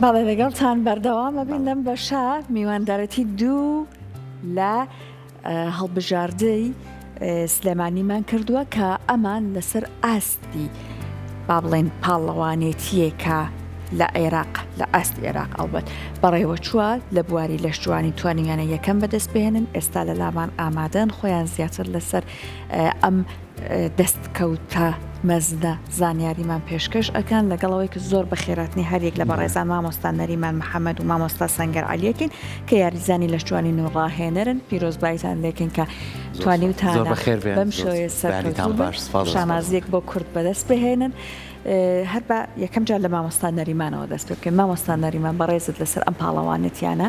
بەڵێ لەگەڵتان بەردەوام ئەبین لەم بەشە میواندارەتی دوو لە هەڵبژاردەی سلێمانیمان کردووە کە ئەمان لەسەر ئاستی با بڵێن پاڵەوانێتیەکە لە عێراق لە ئاستی عێراق ئەڵبەت بەڕێوەچووە لە بواری لەشجوانی توانیویانە یەکەم بەدەست بهێنن ئێستا لە لامان ئامادەن خۆیان زیاتر لەسەر ئەم دەستکەوتە مەزنە زانیاریمان پێشکەش ئەکەن، لەگەڵ ئەوەی کە زۆر بەخێراتنی هەریەک لە بەڕێزان مامۆستا نەریمان محەمەد و مامۆستا سەنگەر عەلیەکین کە یاریزانی لەشجوانین و ڕاهێنەرن، پیرۆزبایتان لێکەین کە توانیوتانە بەم شێوەیە سەرکەوتوو بن شانازیەک بۆ کورد بەدەست بهێنن. هەر با یەکەم جار لە مامۆستا نەریمانەوە دەست پێ بکەین، مامۆستا نەریمان بەڕێزت لەسەر ئەم پاڵەوانێتیانە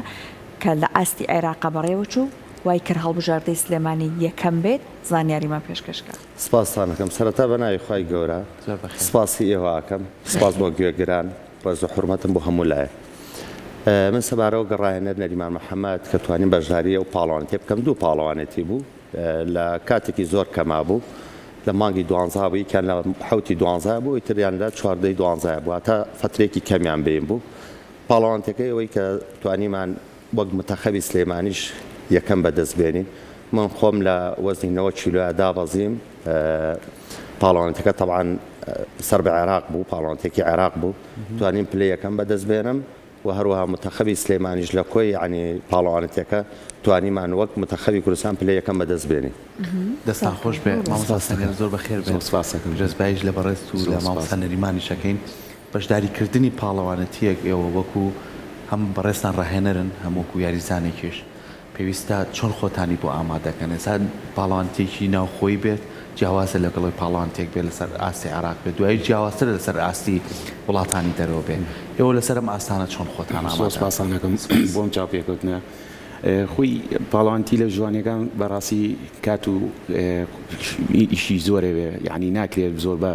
کە لە ئاستی عێراقا بەڕێوەچوو وای کرد هەڵبژاردەی سلێمانی یەکەم بێت، زانیاریمان پێشکەش کە. سپاستان ئەکەم سەرەتا بە ناوی خوای گەورە سپاسی ئێوە ئەکەم سپاس بۆ گوێگران ڕێز و حورمەتم بۆ هەموو لایەک من سەبارەوە گە ڕاهێنەر نەریمان محەمەد کە توانیم بەشداری ئەو پاڵەوانێتیە بکەم دوو پاڵەوانێتی بوو لە کاتێکی زۆر کەما بوو لە مانگی دوانزا بوو یەکیان لە حەوتی دوانزا بوو ئیتریان لە چواردەی دوانزا بوو هەتا فەترێکی کەمیان بین بوو پاڵەوانتەکەی ئەوەی کە توانیمان وەک مونتەخەبی سلێمانیش یەکەم بەدەست بێنین من خۆم لە وەزنی 90 کیلۆیا دابەزیم پاڵەوانێتەکە تەبعەن سەر بە عێراق بوو پاڵەوانێتێکی عێراق بوو توانیم پلەی یەکەم بەدەست بێنم و هەروەها مونتەخەبی سلێمانیش لە کۆی یعنی پاڵەوانێتەکە توانیمان وەک مونتەخەبی کوردستان پلەی یەکەم بەدەست بێنین. دەستتان خۆش بێ مامۆستا سەنگەر زۆر بەخێر بێن. پیرۆزباییش لە بەڕێزت و لە مامۆستا نەریمانیش ئەکەین. بەشداری کردنی پاڵەوانەتیەک ئێوە وەکو هەم بەڕێزتان ڕاهێنەرن هەم وەکو یاریزانێکیش پێویستە چۆن خۆتانی بۆ ئامادەکەن ئێستا پاڵەوانتیەکی ناوخۆیی بێت جیاوازە لەگەڵ ئەوەی پاڵەوانتیەک بێت لەسەر ئاستی عێراق بێت دوایی جیاوازترە لەسەر ئاستی وڵاتانی دەرەوە بێت ئێوە لەسەر ئەم ئاستانە چۆن خۆتان زۆر ئامادە سپاستان ئەکەم بۆ ئەم چاوپێکەوتنە خۆی پاڵەوانتی لە ژوانیەکان بەڕاستی کات و ئیشی زۆرەوێ یعنی ناکرێت زۆر بە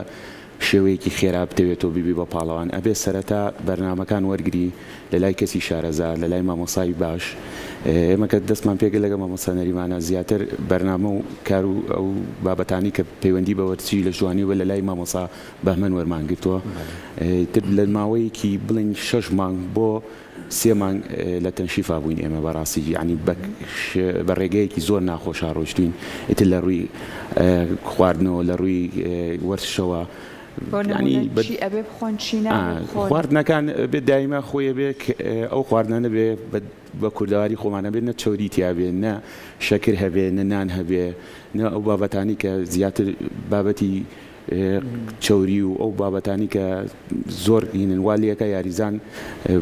شێوەیەکی خێرا بتەوێت تۆ ببی بە پاڵەوان ئەبێ سەرەتا بەرنامەکان وەرگری لە لای کەسی شارەزا لە لای مامۆستای باش ئێمە کە دەستمان پێکرد لەگەڵ مامۆستا نەریمانە زیاتر بەرنامە و کار و ئەو بابەتانی کە پەیوەندی بە وەرزشی لە ژوانیەوە لە لای مامۆستا بەهمەن وەرمان گرتووە تر لە ماوەیەکی بڵێن شەش مانگ بۆ سێ مانگ لە تەنشیفا بووین ئێمە بەڕاستی یانی بە ڕێگەیەکی زۆر ناخۆشا ڕۆیشتوین ئیتر لە ڕووی خواردنەوە لە ڕووی وەرزشەوە چی ئەبێ بخۆن چی نابێ بخۆن؟ خواردنەکان بێ دایمە خۆی ئەبێ ئەو خواردنانە بێ بە کوردەواری خۆمان ئەبێ نە چەوری تیا بێ نە شەکر هەبێ نە نان هەبێ نە ئەو بابەتانی کە زیاتر بابەتی چەوری و ئەو بابەتانی کە زۆر هینن وا لەکە یاریزان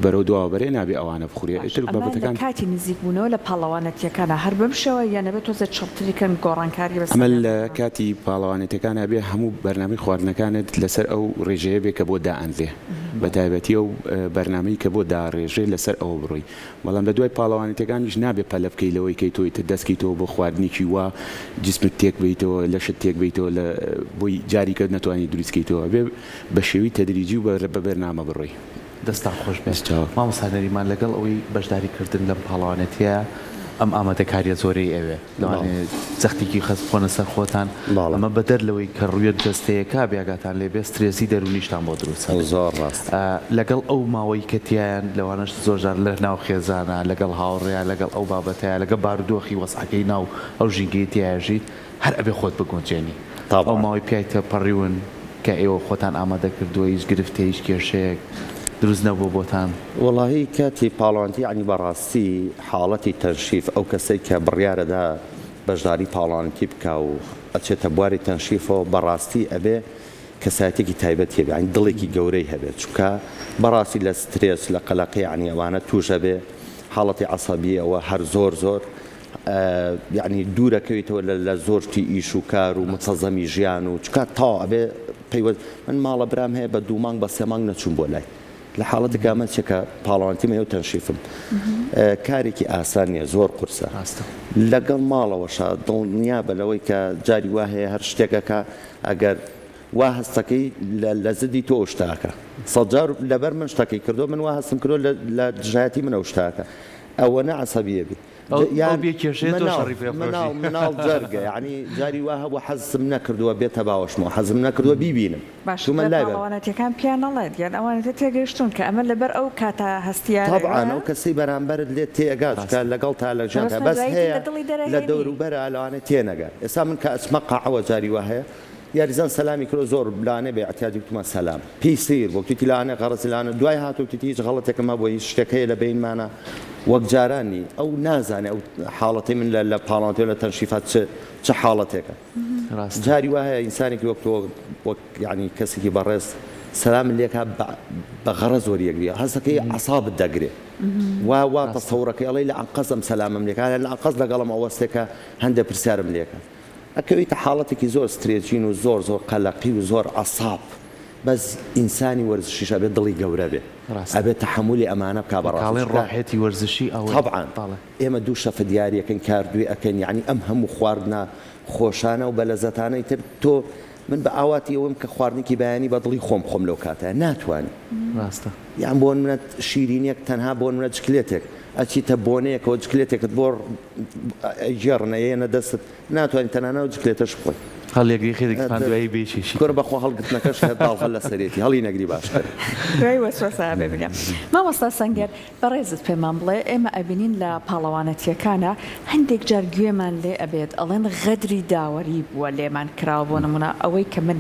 بەرەو دواوە بەرێ نابێ ئەوانە بخورێ ئیتر بابەتەکان. ئەمە لە کاتی نزیک بوونەوە لە پاڵەوانەتیەکانە هەر بەم شێوە یان ئەبێ تۆزێ چڕتری کەن گۆڕانکاری بەسەر ئەمە لە کاتی پاڵەوانێتیەکانا بێ هەموو بەرنامەی خواردنەکانت لەسەر ئەو ڕێژەیە بێ کە بۆت دائەنرێ بە تایبەتی ئەو بەرنامەی کە بۆت داڕێژرێ لەسەر ئەوە بڕۆی بەڵام لە دوای پاڵەوانێتیەکانیش نابێ پەلە بکەی لەوەی کەی تۆ ئیتر دەست کەیتەوە بۆ خواردنێکی وا جسمت تێک بەیتەوە لەشت تێک بەیتەوە لە بۆی جاریکە نەتوانی دروست کەیتەوە ئەبێ بە شێوی تەدریجی و بە بەرنامە بڕۆی. دەستتان خۆش بێت مامۆستا نەریمان لەگەڵ ئەوەی بەشداری کردن لەم پاڵەوانێتیە ئەم ئامادەکاریە زۆرەی ئەوێ لەوانەیە جەختێکی خەست بخۆنە سەر خۆتان ئەمە بەدەر لەوەی کە ڕوویە جەستەیەکە بێ ئاگاتان لێ بێ سترێسی دەروونیشتان بۆ دروست ئەبێ زۆر ڕاست. لەگەڵ ئەو ماوەی کە تیایان لەوانەش زۆر جار لە ناو خێزانا لەگەڵ هاوڕێیا لەگەڵ ئەو بابەتەیا لەگەڵ بارودۆخی وەزعەکەی ناو ئەو ژینگەی تیایا ژیت هەر ئەبێ خۆت بگونجێنی ئەو تەبعەن. ماوەی پیای تێپەڕیون کە ئێوە خۆتان ئامادە کردووە هیچ گرفتێ هیچ کێشەیەک دروست نەبووە بۆتان؟ وەڵاهی کاتی پاڵەوانتی یەعنی بەڕاستی حاڵەتی تەنشیف ئەو کەسەی کە بڕیارەدا بەشداری پاڵەوانێتی بکا و ئەچێتە بواری تەنشیفەوە بەڕاستی ئەبێ کەسایەتێکی تایبەتی هەبێ یانی دڵێکی گەورەی هەبێ چونکە بەڕاستی لە سترێس لە قەلەقی یانی ئەوانە توش ئەبێ حاڵەتی عەسەبی ئەوە هەر زۆر زۆر یانی دوورەکەویتەوە لە زۆر شتی ئیش و کار و متەزەمی ژیان و چونکە تەواو ئەبێ پەیوەست من ماڵە برام هەیە بە دوو مانگ بە سێ مانگ نەچووم بۆ لای لە حاڵەتێکا من چێکە پاڵەوانتیم هەیە و تەنشیفم کارێکی ئاسان نییە زۆر قورسە لەگەڵ ماڵەوەشا دڵنیابە لەوەی کە جاری وا هەیە هەر شتێکەکە ئەگەر وا هەستەکەی لە زدی تۆ شتاکە سەجار لەبەر من شتەکەی کردو من وا هەستم کردو لە دژایەتی منەوە شتاکە. ئەوەنە عەسەبیە بی ئەو یان بێ کێشەیە تۆ مناڵ شەڕی پێ مناڵ فرۆشی. مناڵ جەرگە یانی جاری وا هەبووە حەزم نەکردووە بێتە باوەشمەوە حەزم نەکردووە بیبینم باشە چوومە لە لای بە. پاڵەوانەتیەکان پێیان نەڵێت یان ئەوانی تر تێگەیشتوون کە ئەمە لەبەر ئەو کاتە هەستیارەیە تەبعەن وایە؟ ئەو کەسەی بەرامبەرت لێت تێئەگا چونکە ڕاستە. لەگەڵتا لە ژیانتا مەبەستمە بەس دوایی تر هەیە لە دڵی لە دەرئەهێنی. دەوروبەرا لەوانەیە تێنەگا ئێستا من کە ئەچمە قاعەوە جاری وا هەیە یاریزان سەلامی کردوە زۆر لەوانەیە بە ئیعتیادی وتومە سەلام پێی سەیر بوە وتویتی لەوانەیە غەڕەزی لەوانە دوای هاتوە وتویتی هیچ غەڵەتێکم هەبوە هیچ شتێک هەیە لە بەینمانا وەک جاران نی ئەو نازانێ ئەو حاڵەتەی من لە لە پاڵەوانێتی و لە تەنشیفات چ چ حاڵەتێکە ڕاستە. جاری وا هەیە ئینسانێکی وەک تۆ وەک یانی کەسێکی بەڕێز سەلامت لێکا بە بە غەڕەز وەریەگری هەستەکەی عەسابت دەگرێ وا وا ڕاستە. تەسەورەکەی ئەڵێی لە ئەنقەست ئەم سەلامەم لێکا لە ئەنقەست لەگەڵم ئەوەستێ کە هەندێ پرسیارم لێکا ئەکەویتە حاڵەتێکی زۆر سترێجین و زۆر زۆر قەلەقی و زۆر عەساب بەس ئینسانی وەرزشیش ئەبێ دڵی گەورە بێ ڕاستە. ئەبێ تەحەمولی ئەمانە بکا بەڕاستی کاڵێ چونکە ڕۆحیەتی وەرزشی ئەوەیە تەبعەن بەڵێ. ئێمە دوو شەفت یاری ئەکەین کار دوێ ئەکەین یەعنی ئەم هەموو خواردنە خۆشانە و بەلەزەتانە ئیتر تۆ من بە ئاواتی ئەوەم کە خواردنێکی بەیانی بە دڵی خۆم بخۆم لەو کاتە ناتوانی. ڕاستە. یان بۆ نمونە شیرینیەک تەنها بۆ نمونە جکلێتێک ئەچیتە بۆنەیەکەوە جکلێتێکت بۆ ئەگێڕن ئەیەنە دەستت ناتوانی تەنانەت ئەو جکلێتەش بخۆی. هەڵیەگری خێرێکتان دوایی بێکێشی. کورە بەخوا هەڵگرتنەکەش هەر داڵغە لەسەرێتی هەڵی نەگری باشترە. دوای وەسوەسە ئەبێ بگەم. مامۆستا سەنگەر بەڕێزت پێمان بڵێ ئێمە ئەبینین لە پاڵەوانەتیەکانا هەندێک جار گوێمان لێ ئەبێت ئەڵێن غەدری داوەری بووە لێمان کراوە بۆ نمونە ئەوەی کە من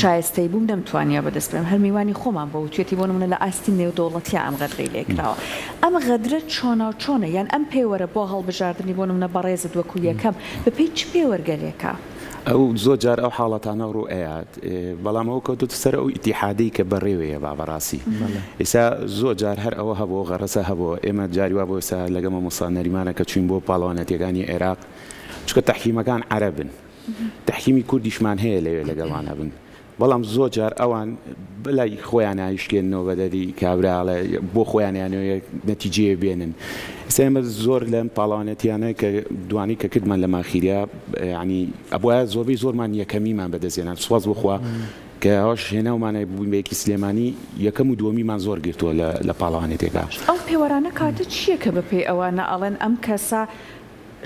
شایستەی بووم نەمتوانیوە بەدەست بێنم هەر میوانی خۆمان بووە وتویەتی بۆ نمونە لە ئاستی نێودەوڵەتیا ئەم غەدرەی لێ کراوە ئەم غەدرە چۆناو چۆنە یان ئەم پێوەرە بۆ هەڵبژاردنی بۆ نمونە بەڕێزت وەکو یەکەم بەپێی چ پێوەرگەلێکە؟ ئەو زۆر جار ئەو حاڵەتانە ڕوو ئەیات بەڵام ئەوە کەوتۆتە سەر ئەو ئیتیحادەی کە بەڕێوەیە با بەڕاستی ئێستا زۆر جار هەر ئەوە هەبوو غەڕەسە هەبوو ئێمە جاری وا بۆ ئێستا لەگەڵ مامۆستا نەریمانە کە چوین بۆ پاڵەوانەتیەکانی عێراق چونکە تەحکیمەکان عەرەبن تەحکیمی کوردیشمان هەیە لەوێ لەگەڵمان هەبن بەڵام زۆر جار ئەوان بەلای خۆیانا ئیشکێننەوە بە دەری کابرا ئەڵێ بۆ خۆیان یانەوێ نەتیجەیە بێنن ئێستا ئێمە زۆر لەم پاڵەوانێتیانە کە دوانی کە کردمان لە ماخیریا یعنی ئەبوایە زۆربەی زۆرمان یەکەمیمان بەدەستێنان سوپاس بۆ خوا کە ئەوش هێناومانە بووین بە یەکی سلێمانی یەکەم و دووەمیمان زۆر گرتووە لە لە پاڵەوانێتیەکە. ئەو پێوەرانە کاتە چییە کە بەپێی ئەوانە ئەڵێن ئەم کەسە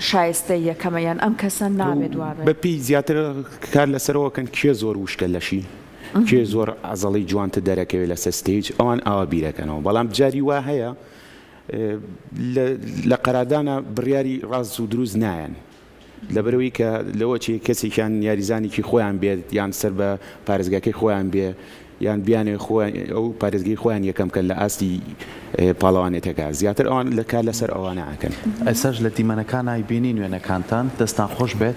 شایستەی یەکەمە یان ئەم کەسە نابێت وابێت. بە پێی زیاتر کار لەسەرەوە کەن کێ زۆر وشکە لەشی کێ زۆر عەزەڵەی جوانتر دەرەکەوێت لەسەر stage ئەوان ئاوا بیرەکەنەوە بەڵام جاری وا هەیە لە قەرادانە بڕیاری ڕاست و دروست نایەن لەبەرەوەی کە لەوە چێ کەسێکیان یاریزانێکی خۆیان بێت یان سەر بە پارێزگاکەی خۆیان بێ یان بیانەوێت خۆیان ئەو پارێزگەی خۆیان یەکەم کەن لە ئاستی پاڵەوانێتەکە زیاتر ئەوان لە کار لەسەر ئەوانە ئەکەن. ئێستاش لە دیمەنەکان ئەیبینین وێنەکانتان دەستان خۆش بێت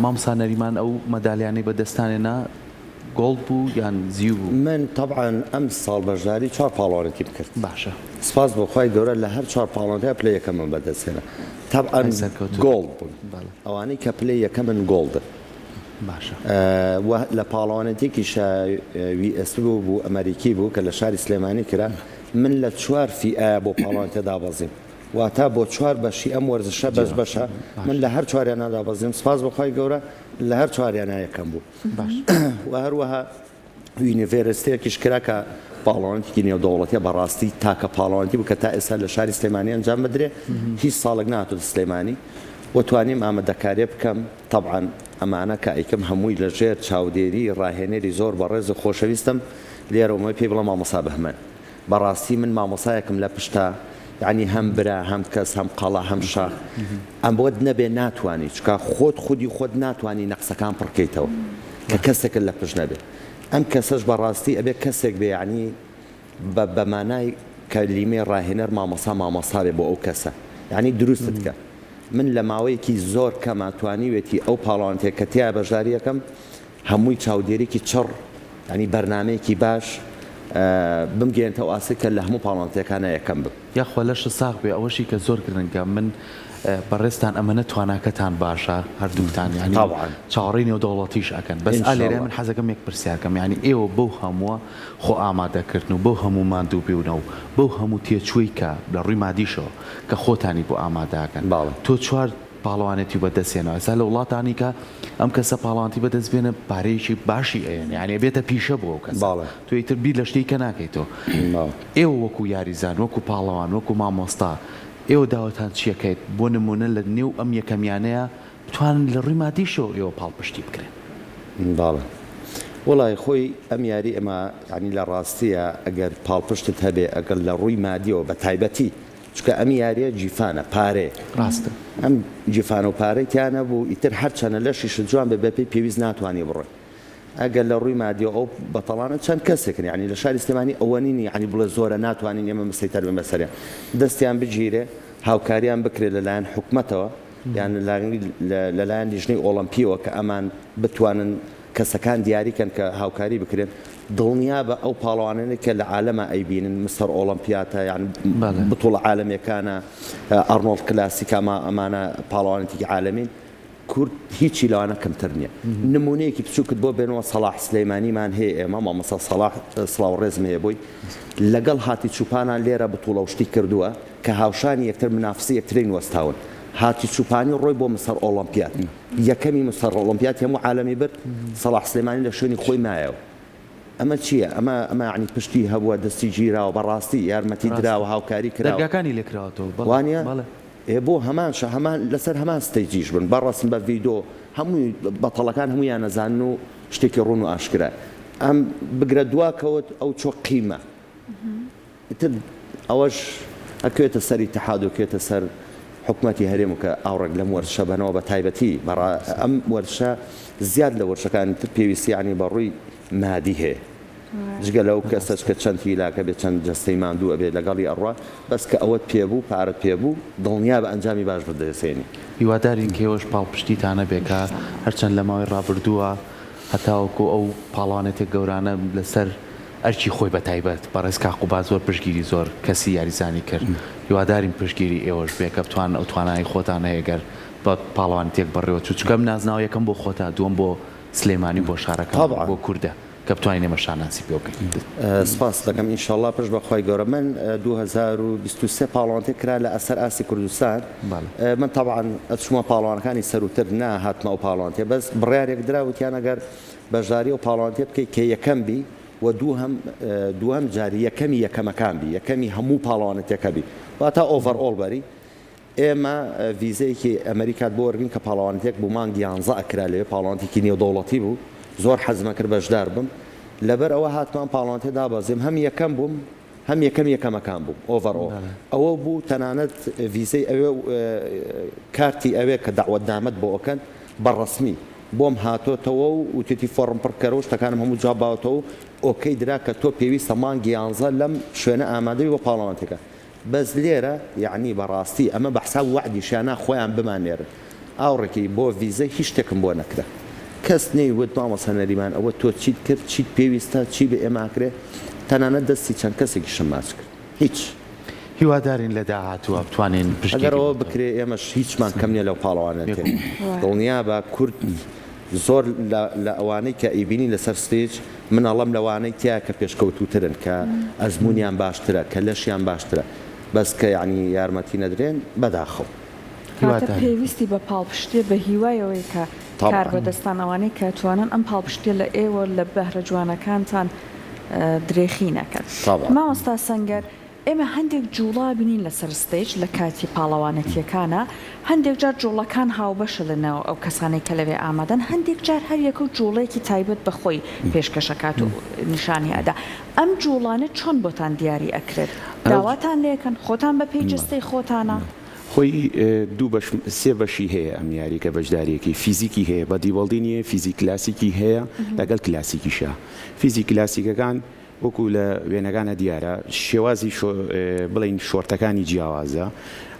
مامۆستا نەریمان ئەو مەدالیانەی بە دەستان هێنا gold بوو یان زیو بوو؟ من تەبعەن ئەم ساڵ بەشداری چوار پاڵەوانێتیم کرد باشە. سپاس بۆ خوای گەورە لە هەر چوار پاڵەوانێتیا پلەی یەکەمم بەدەست هێنا تەبعەن ئەی سەرکەوتوو gold بوون بەڵێ. ئەوانەی کە پلەی یەکەمن gold ن. باشە. و لە پاڵەوانێتیەکیشا وی ئێس بوو بوو ئەمەریکی بوو کە لە شاری سلێمانی کرا من لە چوار فیئە بۆ پاڵەوانێتیە دابەزیم واتا بۆ چوار بەشی ئەم وەرزشە بەش بەشە من لە هەر چواریانا دابەزیم سپاس بۆ خوای گەورە لە هەر چواریانا یەکەم بوو و هەروەها یونیڤێرستێکیش کرا کە پاڵەوانێتیکی نێودەوڵەتیە بەڕاستی تاکە پاڵەوانێتی بوو کە تا ئێستا لە شاری سلێمانی ئەنجام بدرێ هیچ ساڵێک نهاتۆتە سلێمانی و توانیم ئامادەکاریە بکەم تەبعەن ئەمانە کە ئەیکەم هەمووی لە ژێر چاودێری ڕاهێنەری زۆر بەڕێز و خۆشەویستم لێرەوە مەوێ پێی بڵێم مامۆستا بەهمەن بەڕاستی من مامۆسایەکم لە پشتە یانی هەم برا هەم کەس هەم قەڵا هەم شاخ ئەم بۆت نەبێ ناتوانی چکا خۆت خودی خۆت ناتوانی نەقسەکان پڕکەیتەوە کە کەسێکت لە پشت نەبێ ئەم کەسەش بەڕاستی ئەبێ کەسێک بێ یانی بە بە مانای کەلیمەی ڕاهێنەر مامۆستا مامۆستا بێ بۆ ئەو کەسە یانی دروستت کە من لە ماوەیەکی زۆر کەما توانیوێتی ئەو پاڵەوانێتیە کە تیا بەشداری ئەکەم هەمووی چاودێریکی چڕ یانی بەرنامەیەکی باش بمگەیەنتە ئەو ئاستەی کە لە هەموو پاڵەوانێتیەکانا یەکەم بم. یاخوا لەشت ساغ بێ ئەوەشی کە زۆر گرنگە من بەڕێزتان ئەمەنە تواناکەتان باشە هەردووکتان یانی طبعا. چاوەڕێی نێودەوڵەتیش ئەکەن بەس ان ئا شاء لێرەیا اللە. من حەزەکەم یەک پرسیار کەم یانی ئێوە بەو هەمووە خۆ ئامادەکردن و بەو هەموو ماندووبیونە و بەو هەموو تێچووەی کە لە ڕووی مادیشەوە کە خۆتانی بۆ ئامادە ئەکەن بەڵێ. تۆ چوار پاڵەوانێتی بە دەست هێناوە ئێستا لە وڵاتانی کە ئەم کەسە پاڵەوانتی بە دەست بێنە پارەیەکی باشی ئەیەن یانی ئەبێتە پیشە بۆ ئەو کەسە بەڵێ. تۆ ئیتر بیر لە شتێکی کە ناکەیتەوە بەڵێ. ئێوە وەکو یاریزان وەکو پاڵەوان وەکو مامۆستا. ئێوە داواتان چیە کە بۆ نموونە لە نێو ئەم یەکەمیانەیا بتوانن لە ڕووی مادیشەوە ئێوە پاڵپشتی بکرێن؟ بەڵێ وەڵای خۆی ئەم یاری ئەمە یانی لە ڕاستیە ئەگەر پاڵپشتت هەبێ ئەگەر لە ڕووی مادیەوە بە تایبەتی چونکە ئەم یاریە گیفانە پارەیە ڕاستە. ئەم گیفانە و پارەی تیا نەبوو ئیتر هەرچەنە لەشیشت جوان بێ بەپێی پێویست ناتوانی بڕۆی ئەگەر لە ڕووی مادیەوە ئەو بەتەڵانە چەند کەسێکن یانی لە شاری سلێمانی ئەوە نین یانی بڵێ زۆرە ناتوانین ئێمە مسەیتەر بین بەسەریان دەستیان بگیرێ هاوکاریان بکرێت لەلایەن حکومەتەوە یان لەلایەن لیژنەی ئۆڵەمپیەوە کە ئەمان بتوانن کەسەکان دیاری کەن کە هاوکاری بکرێن دڵنیابە ئەو پاڵەوانانەی کە لە عالەما ئەیبینن مستەر ئۆڵەمپیاتە یان بتوڵە عالەمیەکانە ئەرنۆڵد کلاسیک ئەمە ئەمانە پاڵەوانێتیکی عالەمین کورد هیچی لەوانە کەمتر نییە. نموونەیەکی بچووکت بۆ بێنمەوە سەڵاح سلەیمانیمان هەیە ئێمە، مامۆستا سەڵاح سڵاو و ڕێزم هەیە بۆی، لەگەڵ هاتی چوپانا لێرە بتوڵە و شتی کردووە کە هاوشانی یەکتر منافسی یەکترین وەستاون. هاتی چوپانی ڕۆی بۆ مستەر ئۆڵۆمپیاد، یەکەمی مستەر ئۆڵۆمپیاتی هەموو عالەمی برد، سەڵاح سلێمانی لە شوێنی خۆی مایەوە. ئەمە چییە؟ ئەمە ئەمە یەعنی پشتی هەبووە، دەستی گیراوە، بەڕاستی یارمەتی دراوە، هاوکاری کراوە. دەرگاکانی لێ کراوەتەوە. بەڵێ. وانییە؟ بەڵێ. ئێ بۆ هەمان شە هەمان لەسەر هەمان stage یش بن بە ڕەسم بە ڤیدۆ هەمووی بەتەڵەکان هەموویان ئەزانن و شتێکی ڕوون و ئاشکرایە ئەم بگرە دوا کەوت ئەو چۆ قیمە ئیتر ئەوەش ئەکەوێتە سەر ئیتحاد و کێتە سەر حکومەتی هەرێم و کە ئاوڕێک لەم وەرزشە بەنەوە بە تایبەتی بەڕا ئەم وەرزشە زیاد لە وەرزشەکانی تر پێویستی یانی بە ڕووی مادی هەیە. جگە لەو کەسەش کە چەند هیلاک ئەبێت چەند جەستەی ماندوو ئەبێت لەگەڵی ئەڕوا بەس کە ئەوەت پێ بوو پارەت پێ بوو دڵنیابە ئەنجامی باش بەدەست هێنی. هیوادارین کە ئێوەش پاڵپشتیتان هەبێ کە هەرچەند لە ماوەی ڕابردووە هەتاوەکو ئەو پاڵەوانێتیە گەورانە لەسەر ئەرکی خۆی بەتایبەت بەڕێز کاک قوباد زۆر پشتگیری زۆر کەسی یاریزانی کرد هیوادارین پشتگیری ئێوەش بێ کە بتوانن ئەو توانایەی خۆتان هەیە گەر بە پاڵەوانێتیەک بەڕێوە چوو چونکە ئەم نازناوە یەکەم بۆ خۆتە دووەم بۆ سلێمانی و بۆ شارەکەمان بۆ کوردە. کە بتوانین ئێمە شانازی پێوە بکەین. سپاست دەکەم ئینشەڵا پشت بە خوای گەورە من 2023 پاڵەوانتێک کرا لە ئەسەر ئاستی کوردستان من تەبعەن ئەچومە پاڵەوانەکانی سەروتر نا هاتمە ئەو پاڵەوانتێ بەس بڕیارێک درا وتیان ئەگەر بەشداری ئەو پاڵەوانتێ بکەی کە یەکەم بی و دووهەم دووهەم جاری یەکەمی یەکەمەکان بی یەکەمی هەموو پاڵەوانەتێکە بی واتا overall بەری ئێمە ڤیزەیەکی ئەمریکات بۆ وەرگرین کە پاڵەوانێتیەک بوو مانگی یانزە ئەکرا لەوێ پاڵەوانێتیەکی نێودەوڵەتی بوو زۆر حەزم ئەکرد بەشدار بم لەبەر ئەوە هاتمە ئەم پاڵەوانێتیە دابەزیم هەم یەکەم بووم هەم یەکەم یەکەمەکان بووم overall ئەوە بوو تەنانەت ڤیزەی ئەوێ کارتی ئەوێ کە دەعوەتنامەت بۆ ئەکەن بە ڕەسمی بۆم هاتۆتەوە و وتیتی فۆڕم پڕ بکەرەوە شتەکانم هەموو جواب باوەتەوە و okay درا کە تۆ پێویستە مانگی یانزە لەم شوێنە ئامادەبی بۆ پاڵەوانێتیەکە بەس لێرە یەعنی بەڕاستی ئەمە بەحساب وەعدیشە نا خۆیان بماننێرن ئاوڕێکی بۆ ڤیزە هیچ شتێکم بۆ نەکرا کەس نەی وت مامۆستا نەریمان ئەوە تۆ چیت کرد چیت پێویستە چی بە ئێمە ئەکرێ تەنانەت دەستی چەند کەسێکیشم ماچ کرد هیچ. هیوادارین لە داهاتووا بتوانین پشتگیری ئەگەر ئەوە بکرێ ئێمەش هیچمان کەم نیە لەو پاڵەوانێتیە دڵنیابە کورد زۆر لە لە ئەوانەی کە ئەیبینی لەسەر stage من ئەڵێم لەوانەی تیایە کە پێشکەوتووترن کە ئەزموونیان باشترە کە لەشیان باشترە بەس کە یەعنی یارمەتی نەدرێن بەداخەوە. کەواتە پێویستی بە پاڵپشتیە بە هیوای ئەوەی کە کاربەدەستان ئەوانەی کە ئەتوانن ئەم پاڵپشتیە لە ئێوە لە بەهرە جوانەکانتان درێخی نەکەن. مامۆستا سەنگەر ئێمە هەندێک جوڵە بینین لەسەر stage لە کاتی پاڵەوانێتیەکانا، هەندێک جار جوڵەکان هاوبەشە لە ناو ئەو کەسانەی کە لەوێ ئامادەن، هەندێک جار هەر یەکەو جوڵەیەکی تایبەت بە خۆی پێشکەش ئەکات و نیشانی ئەدا، ئەم جوڵانە چۆن بۆتان دیاری ئەکرێت؟ داواتان لێکەن؟ خۆتان بە پێی جەستەی خۆتانە؟ خۆی دوو بەش سێ بەشی هەیە ئەم یاریکە بەشداریەکی فیزیکی هەیە bodybuilding هەیە فیزیک کلاسیکی هەیە لەگەڵ کلاسیکیشە فیزیک کلاسیکەکان وەکو لە وێنەکانا دیارە شێوازی بڵێین شۆرتەکانی جیاوازە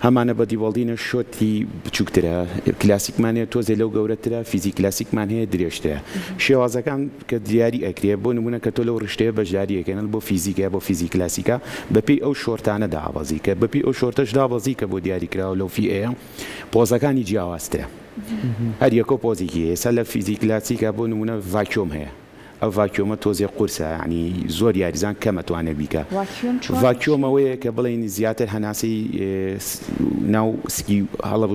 هەمانە bodybuilding ە شۆرتی بچووکترە کلاسیکمان هەیە تۆزێ لەو گەورەترە فیزی کلاسیکمان هەیە درێژترە شێوازەکان کە دیاری ئەکرێ بۆ نمونە کە تۆ لەو ڕشتەیە بەشداری ئەکەن بۆ فیزیکە بۆ فیزی کلاسیکە بەپێی ئەو شۆرتانە دابەزی کە بەپێی ئەو شۆرتەش دابەزی کە بۆ دیاری کراوە لەو فیئەیە پۆزەکانی جیاوازترە هەر یەکەو پۆزێکی هەیە ئێستا لە فیزی کلاسیکە بۆ نمونە vacuum هەیە ئەو vacuum ە تۆزێ قورسە یانی زۆر یاریزان کەم ئەتوانێ بیکا. vacuum چۆن vacuum ئەوەیە کە بڵێین زیاتر هەناسەی ناو سکی هەڵە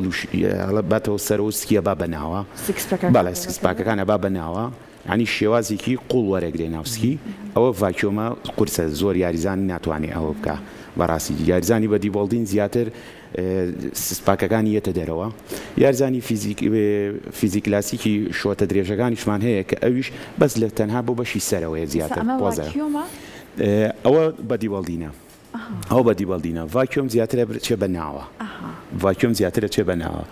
هەڵە باتەوە سەرەوە سکی ئەبا بە ناوە six pack ەکان بەڵێ six pack ەکان ئەبا بە ناوە یانی شێوازێکی قوڵ وەرەگرێ ناو سکی ئەوە vacuum ە قورسە زۆر یاریزان ناتوانێ ئەوە بکا. بەڕاستی یاریزانی bodybuilding زیاتر six pack ەکانی یەتە دەرەوە یارزانی physique physique classic ی شۆتە درێژەکانیشمان هەیە کە ئەویش بەس لە تەنها بۆ بەشی سەرەوەیە زیاتر پۆزە ئەوە bodybuilding ە ئەو bodybuilding ە vacuum زیاترە چێ بە ناوە vacuum زیاترە چێ بە ناوە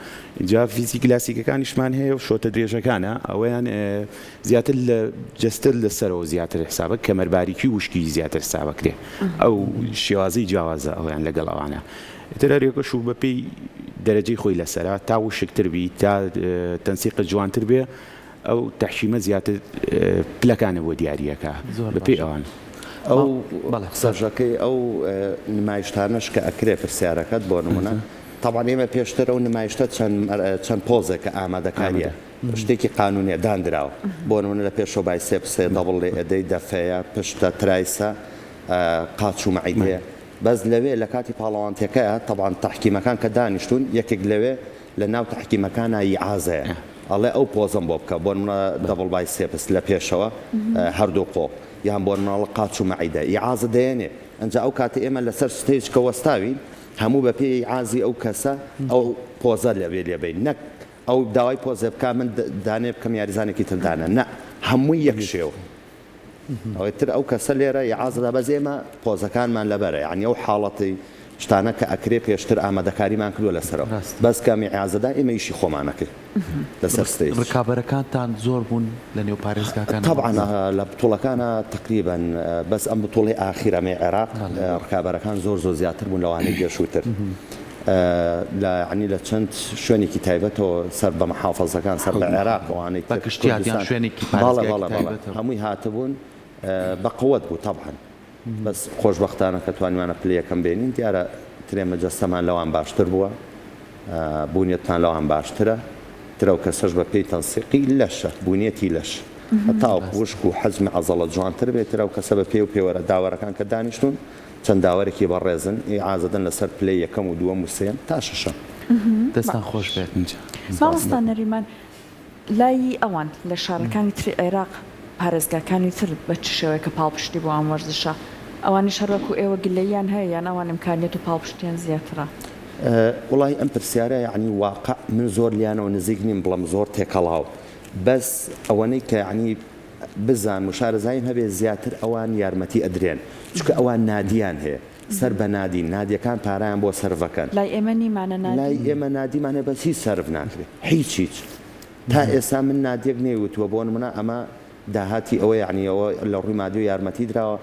جا physique classic ەکانیشمان هەیە و شۆتە درێژەکانە ئەوەیان زیاتر لە جەستە لە سەرەوە زیاتر حسابە کەمەر باریکی وشکی زیاتر حسابەکرێ ئەو شێوازی جیاوازە ئەویان لەگەڵ ئەوانە ئیتر هەر یەکەش و بەپێی دەرەجەی خۆی لەسەرە تا وشکتر بی تا تەنسیقت جوانتر بێ ئەو تەحکیمە زیاتر پلەکانە بۆ دیاریەکە بەپێی ئەوان. ئەو قسەژەکەی ئەو نمایشتانەش کە ئەکرێ پرسیارەکەت بۆ نمونە تەبعەن ئێمە پێشتر ئەو نمایشتە چەند چەند پۆزێکە ئامادەکاریە شتێکی قانونیە داندراوە بۆ نمونە لە پێشەوە biceps ێ double لێ ئەدەی دەفەیە پشتە triceps ە قاچ و مەعیدەیە بەس لەوێ لە کاتی پاڵەوانتیەکەیا تەبعەن تەحکیمەکان کە دانیشتوون یەکێک لەوێ لە ناو تەحکیمەکانا ئیعازەیە ئەڵێ ئەو پۆزەم بۆ بکە بۆ نمونە double biceps لە پێشەوە هەردوو قۆڵ یان بۆ نمونە ئەڵێ قاچ و مەعیدە ئیعازە دەیەنێ ئەنجا ئەو کاتە ئێمە لەسەر stage کە وەستاوین هەموو بە پێی ئیعازی ئەو کەسە ئەو پۆزە لەوێ لێبەین نەک ئەو داوای پۆزێ بکا من دانێ بکەم یاریزانێکی تر دانە نا هەمووی یەک شێوە. ئەوەی تر ئەو کەسە لێرە ئیعازە دا بەس ئێمە پۆزەکانمان لەبەرە یانی ئەو حاڵەتی شتانە کە ئەکرێ پێشتر ئامادەکاریمان کردوە لەسەرەوە بەس کە ئیعازە دا ئێمە ئیشی خۆمان ئەکەین لەسەر stage. ڕکابەرەکانتان زۆر بوون لە نێو پارێزگاکان؟ تەبعەن لە بتوڵەکانا تەقریبەن بەس ئەم بتوڵەی ئاخیر ئەمەی عێراق ڕکابەرەکان زۆر زۆر زیاتر بوون لەوانەی پێشووتر. لە یانی لە چەند شوێنێکی تایبەتەوە سەر بە محافەزەکان سەر بە عێراق ئەوانەی بە گشتی هات یان شوێنێکی بەڵێ بەڵێ بەڵێ هەمووی هاتبوون بە قوت بوو تەبعەن بەس خۆشبەختانە کە توانیمانە پلەی یەکەم بێنین دیارە ترێمە جەستەمان لەوان باشتر بووە بوونیەتمان لەوان باشترە ترەو کەسەش بە پێی تەنسیقی لەشە بوونیەتی لەش هەتاوەکو وشک و حەجمی عەزەڵە جوانتر بێت ترەو کەسە بە پێی و پێوەرە داوەرەکان کە دانیشتوون چەند داوەرێکی بەڕێزن ئیعازەدەن لەسەر پلەی یەکەم و دووەم و سێیەم تا شەشەم. دەستتان خۆش بێت. مامۆستا نەریمان لای ئەوان لە شارەکانی تری عێراق پارێزگاکانی تر بە چ شێوەیەکە پاڵپشتی بۆ ئەم وەرزشە؟ ئەوانیش هەر وەکو ئێوە گلەییان هەیە یان ئەوان ئیمکانیەت و پاڵپشتیان زیاترە؟ وەڵاهی ئەم پرسیارە یەعنی واقع من زۆر لیانەوە نزیک نیم بڵێم زۆر تێکەڵاو بەس ئەوەنەی کە یەعنی بزانم و شارەزاییم هەبێ زیاتر ئەوان یارمەتی ئەدرێن چونکە ئەوان نادیان هەیە سەر بە نادین نادیەکان پارەیان بۆ سەرڤەکەن. لای ئێمە نیمانە نادی. لای ئێمە نادیمان هەیە بەس هیچ سەرف ناکرێ هیچ هیچ تا ئێستا من نادیەک نەیوتووە بۆ نمونە ئەمە داهاتی ئەوە یەعنی ئەوە لە ڕووی مادیەوە یارمەتی دراوە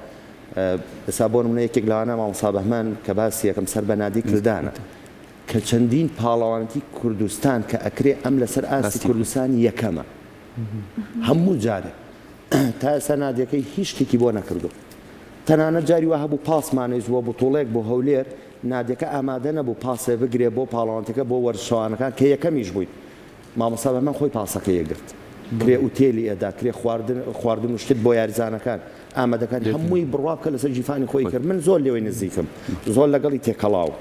ئێستا بۆ نمونە یەکێک لەوانە مامۆستا بەهمەن کە باسی یەکەم سەر بە نادی کلدانە کە چەندین پاڵەوانێتی کوردستان کە ئەکرێ ئەم لەسەر ئاستی کوردستان یەکەمە هەموو جارێ تا ئێستا نادیەکەی هیچ شتێکی بۆ نەکردووە تەنانەت جاری وا هەبوو پاسمانەی زووە بتوڵێک بۆ هەولێر نادیەکە ئامادە نەبوو پاسێ بگرێ بۆ پاڵەوانتەکە بۆ وەرزشەوانەکان کە یەکەمیش بووین مامۆستا بەهمەن خۆی پاسەکەی ئەگرت کرێ ئوتێلی ئەدا کرێ خواردن خواردن و شتت بۆ یاریزانەکان ئامادەکان هەمووی بڕوا بکە لەسەر گیرفانی خۆی کرد من زۆر لێوەی نزیکم زۆر لەگەڵی تێکەڵاوم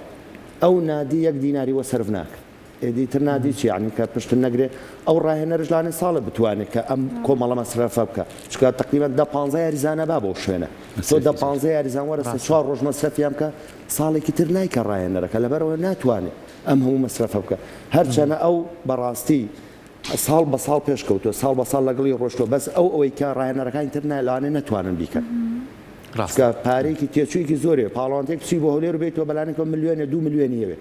ئەو نادی یەک دیناری وە سەرف ناکە ئێدی تر نادی چی یەعنی کە پشتت نەگرێ ئەو ڕاهێنەرش لانێ ساڵێ بتوانێ کە ئەم کۆمەڵە مەسرەفە بکا چونکە تەقریبەن دە پانزە یاریزانە با بەو شوێنە تۆ دە پانزە یاریزان وەرە سێ چوار ڕۆژ مەسرەفیان بکە ساڵێکی تر نایکا ڕاهێنەرەکە لەبەرئەوە ناتوانێ ئەم هەموو مەسرەفە بکا هەرچەنە ئەو بەڕاستی ساڵ بە ساڵ پێش کەوتووە ساڵ بە ساڵ لەگەڵی ڕۆشتووە بەس ئەو ئەوەی کە ڕاهێنەرەکانی تر نا لەوانەیە نەتوانن بیکەن چونکە پارەیەکی تێچوویەکی زۆرێ پاڵەوانتێک بچی بۆ هەولێر و بێیتەوە بەلانیکەوە ملیۆنێ دوو ملیۆنی ئەوێ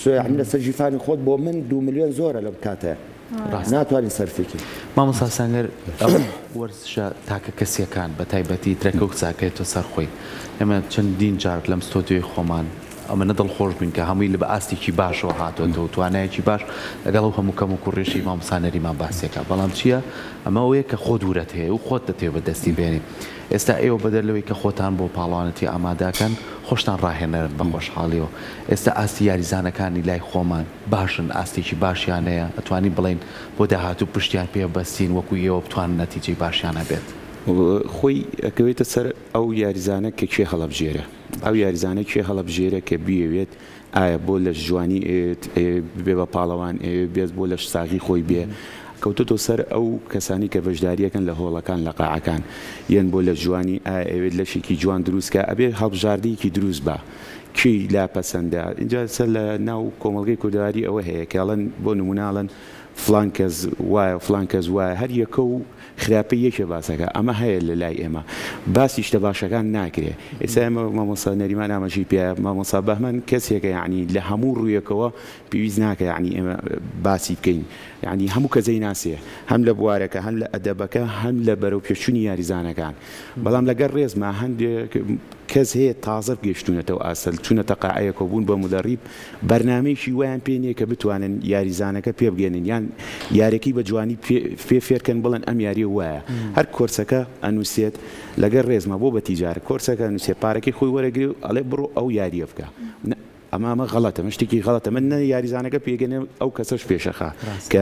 یەعنی لەسەر ژیرفانی خۆت بۆ من دوو ملیۆن زۆرە لەم کاتەیا ناتوانی سەرفی کەی. مامۆستا سەنگەر ئەو وەرزشە تاکە کەسیەکان بە تایبەتی ترەکە و کچاکەی تۆ سەر خۆی ئێمە چەندین جار لەم ستۆدیۆی خۆمان ئەمەنە دڵخۆش بووین کە هەمووی لە بە ئاستێکی باشەوە هاتۆتەوە توانایەکی باش لەگەڵ ئەو هەموو کەم و کوڕیەشی مامۆستا نەریمان باسیەکا بەڵام چیە ئەمە ئەوەیە کە خۆت ورەت هەیە و خۆت دەتەوێ بە دەستی بێنی ئێستا ئێوە بەدەر لەوەی کە خۆتان بۆ پاڵەوانێتی ئامادەکەن خۆشتان ڕاهێنەرن بە خۆشحاڵیەوە ئێستا ئاستی یاریزانەکانی لای خۆمان باشن ئاستێکی باشیان هەیە ئەتوانین بڵێین بۆ داهاتوو پشتیان پێ بەستین وەکو ئێوە بتوانن نەتیجەی باشیان هەبێت؟ خۆی ئەکەوێتە سەر ئەو یاریزانە کە کێ هەڵەبژێرێ ئەو یاریزانە کێ هەڵەبژێرێ کە بیەوێت ئایا بۆ لەش جوانی ئەیەوێت ئەیەوێت ببێ بە پاڵەوان ئەیەوێت بێت بۆ لەش ساغی خۆی بێ. کەوتۆتۆ سەر ئەو کەسانی کە بەشداریەکەن لە هۆڵەکان لە قاعەکان یەن بۆ لەش جوانی ئایا ئەیەوێت لەشێکی جوان دروست کا ئەبێ هەڵبژاردەیەکی دروست با کێی لا پەسەندە ئینجا سەر لە ناو کۆمەڵگەی کوردەواری ئەوە هەیە کە ئەڵێن بۆ نمونە ئەڵێن فڵان کەس وایە فڵان کەس وایە هەر یەکە و خراپەی یەکێ باسەکە ئەمە هەیە لە لای ئێمە باسی شتە باشەکان ناکرێ ئێستا ئێمە مامۆستا نەریمان ئاماژەی پێ مامۆستا بەهمەن کەسێکە یعنی لە هەموو ڕوویەکەوە پێویست ناکە یعنی ئێمە باسی بکەین یعنی هەموو کەس ئەیناسێ هەم لە بوارەکە هەم لە ئەدەبەکە هەم لە بەرەو پێشچوونی یاریزانەکان بەڵام لەگەر ڕێزما هەندێک کەس هەیە تازە گەیشتوونەتەوە ئاستە چوونەتە قاعەیەکەوە بوون بە مودەڕیب بەرنامەیەکی وایان پێ نییە کە بتوانن یاریزانەکە پێ بگەێنن یان یاریەکەی بە جوانی پێ فێرکەن بڵێن ئەم یاریە وایە هەر کۆرسەکە ئەنووسێت لەگەر ڕێزما بۆ بە تیجارە کۆرسەکە ئەنووسێ پارەکەی خۆی وەرەگرێ و ئەڵێ بڕۆ ئەو یاریە بکە ئەمە ئەمە غەڵەتە ئەمە شتێکی غەڵەتە من نە یاریزانەکە پێگەنێ ئەو کەسەش پێشەخا کە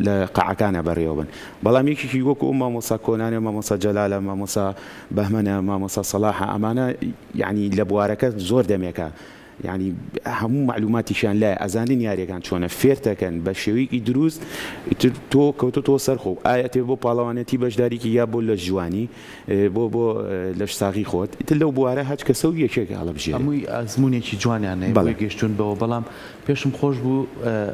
لە قاعەکانە بەڕێوە بن بەڵام یەکێکی وەکو ئەو مامۆستا کۆنانە مامۆستا جەلالە مامۆستا بەهمەنە مامۆستا سەڵاحە ئەمانە یعنی لە بوارەکە زۆر دەمێکە یعنی هەموو مەعلوماتیشیان لایە ئەزانن یاریەکان چۆنە فێرتەکەن بە شێوەیەکی دروست ئیتر تۆ کەوتۆتەوە سەر خۆ ئایا ئەتەوێ بۆ پاڵەوانێتی بەشداریکی یا بۆ لەشجوانی بۆ بۆ لەشساغی خۆت ئیتر لەو بوارە هەچ کەسە و یەکێک هەڵەبژێرێ. هەمووی ئەزموونێکی جوانیان هەیە بەڵێ. بۆیە گەیشتوون بەوە بەڵام پێشم خۆش بوو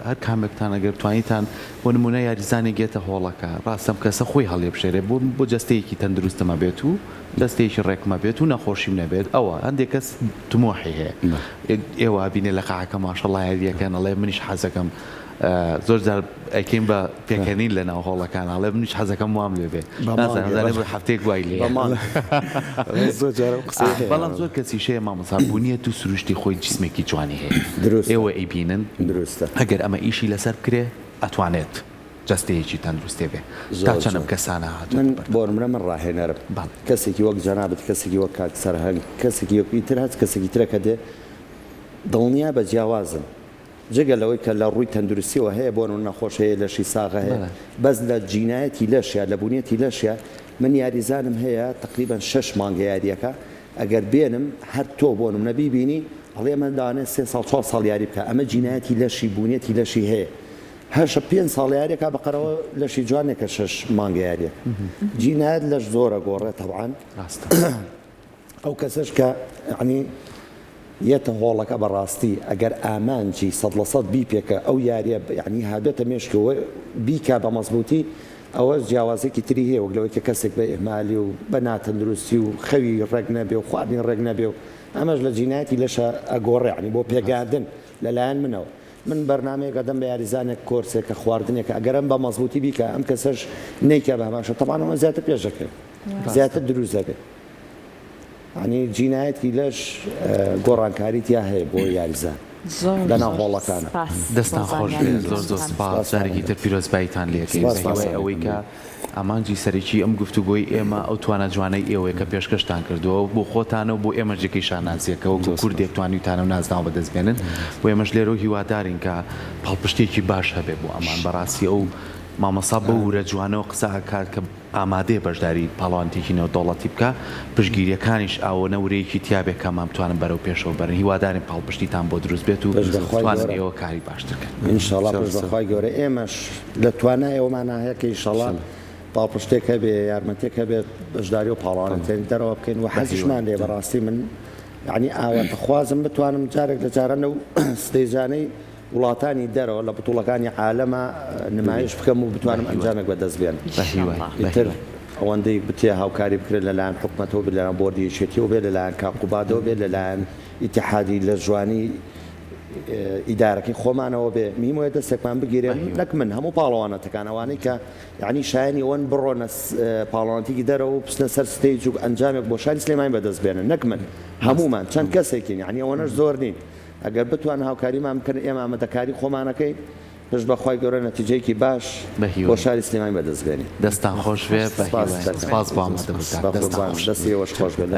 هەر کامێکتان ئەگەر توانیتان بۆ نموونە یاریزانێک یەتە هۆڵەکە ڕاستە ئەم کەسە خۆی هەڵیبژێرێ بۆ بۆ جەستەیەکی تەندروستم هەبێت و جەستەیەکی ڕێکم هەبێت و نەخۆشیم نەبێت ئەوە هەندێک کەس تموحی هەیە ئێوە ئەبینێ لە قاعەکە ماشەڵا یاریەکەن ئەڵێ منیش حەزەکەم زۆر جار ئەیکەین بە پێکەنین لە ناو هۆڵەکان ئەڵێ منیش حەزەکەم وام لێ بێ نازانم زانێ بە هەفتەیەک وای لێ زۆر جار ئەو قسەی هەیە. بەڵام زۆر کەسیش هەیە مامۆستا بونیەت و سروشتی خۆی جسمێکی جوانی هەیە دروستە ئێوە ئەیبینن دروستە ئەگەر ئەمە ئیشی لەسەر بکرێ ئەتوانێت جەستەیەکی تەندروستێ بێ تا زۆر چەند ئەم جوان کەسانە من هاتوونەتە بەردەم بۆ نمونە من ڕاهێنەرم بەڵێ. کەسێکی وەک جەنابت کەسێکی وەک کاک سەرهەنگ کەسێکی وەک ئیتر هەچ کەسێکی ترە کە دێ دڵنیا بە جیاوازن جگە لەوەی کە لە ڕووی تەندروستیەوە هەیە بۆ نمونە نەخۆش هەیە لەشی ساغە هەیە بەڵێ. بەس لە جینایەتی لەشیا لە بونیەتی لەشیا من یاریزانم هەیە تەقریبەن شەش مانگە یاریەکە ئەگەر بێنم هەر تۆ بۆ نمونە بیبینی ئەڵێ ئەمە لەوانەیە سێ ساڵ چوار ساڵ یاری بکا ئەمە جینایەتی لەشی بونیەتی لەشی هەیە هەشە پێنج ساڵ یاریەکا بەقەرەوە لەشی جوان نیە کە شەش مانگە یاریەکە جینایەت لەش زۆر ئەگۆڕێ تەبعەن. ڕاستە. ئەو کەسەش کە یەعنی یەتە هۆڵەکە بەڕاستی ئەگەر ئامانجی 100% بیپێکە ئەو یاریە یەعنی هاتبێتە مێشکەوە بیکا بە مەزبووتی ئەوە جیاوازێکی تری هەیە وەک لەوەی کە کەسێک بە ئیهمالی و بە ناتەندروستی و خەوی ڕێک نەبێ و خواردنی ڕێک نەبێ و ئەمەش لە جینایەتی لەشە ئەگۆڕێ یەعنی بۆ پێگەیاندن لەلایەن منەوە من بەرنامەیەک ئەدەم بە یاریزانێک کۆرسێکە خواردنێکە ئەگەر ئەم بە مەزبووتی بیکا ئەم کەسەش نەیکا بە هەمان شت تەبعەن ئەوە زیاتر پێش دەکەوێت زیاتر دروست دەبێت یانی جینایەتی لەش گۆڕانکاری تیا هەیە بۆ یاریزان لەناو هۆڵەکانە. دەستان خۆش بێت زۆر زۆر سپاس جارێکی تر پیرۆزباییتان لێ ئەکەین بە هیوای ئەوەی کە ئامانجی سەرەکی ئەم گفتوگۆی ئێمە ئەو توانا جوانەی ئێوەیە کە پێشکەشتان کردووە بۆ خۆتانە و بۆ ئێمەش جێگەی شانازییە کە وەکو کوردێک توانیوتانە و نازناو بەدەست بێنن و ئێمەش لێرەوە هیوادارین کە پاڵپشتییەکی باش هەبێ بۆ ئەمان بەڕاستی ئەو مامۆستا بەو ورە جوانەوە قسە ئەکات کە ئامادەیە بەشداری پاڵەوانێتیی نێودەوڵەتی بکا، پشتگیرییەکانیش ئاوەنە ورەیەکی تیابێ کە ئەمان بتوانن بەرەو پێشەوە بەرن، هیوادارین پاڵپشتیتان بۆ دروست بێت و پشت بە خوای بتوانن گەورە. ئێوە کاری باشتر کەن. ئینشەڵا پشت بە خوای گەورە ئێمەش لە توانای ئەوەمانا هەیە کە ئیشەڵا پاڵپشتێک هەبێ یارمەتیەک هەبێت بەشداری و پاڵەوانێتیانی دەرەوە بکەین و حەزیشمان لێ بەڕاستی من یانی ئاواتەخوازم بتوانم جارێک لە جاران لەو ستەیجانەی وڵاتانی دەرەوە لە بتوڵەکانی عالەما نمایش بکەم و بتوانم ئەنجامێک بەدەست بێنم. ئیتر ئەوەندەی بتێ هاوکاری بکرێت لەلایەن حکومەتەوە بێت، لەلایەن بۆردی یەکێتیەوە بێت، لەلایەن کاک قوبادەوە بێت، لەلایەن ئیتیحادی لەشجوانی ئیدارەکەی خۆمانەوە بێ، مهیم وایە دەستێکمان بگیرێ، نەک من هەموو پاڵەوانەتەکان ئەوانەی کە یانی شایەنی ئەوەن بڕۆنە پاڵەوانەتیکی دەرەوە و بچنە سەر stage و ئەنجامێک بۆ شاری سلێمانی بەدەست بێنن، نەک من هەموومان چەند کەسێکین یانی ئەوەنەش زۆر نین. ئەگەر بتوانن هاوکاریمان بکەن ئێمە ئامادەکاری خۆمانەکەین پشت بە خوای گەورە نەتیجەیەکی باش بۆ شاری سلێمانی بەدەست بێنین. دەستتان خۆش بێ بە هیوای سپاس بۆ ئامادەبوونتان. دەستتان خۆش. دەستی ئێوەش خۆش بێت.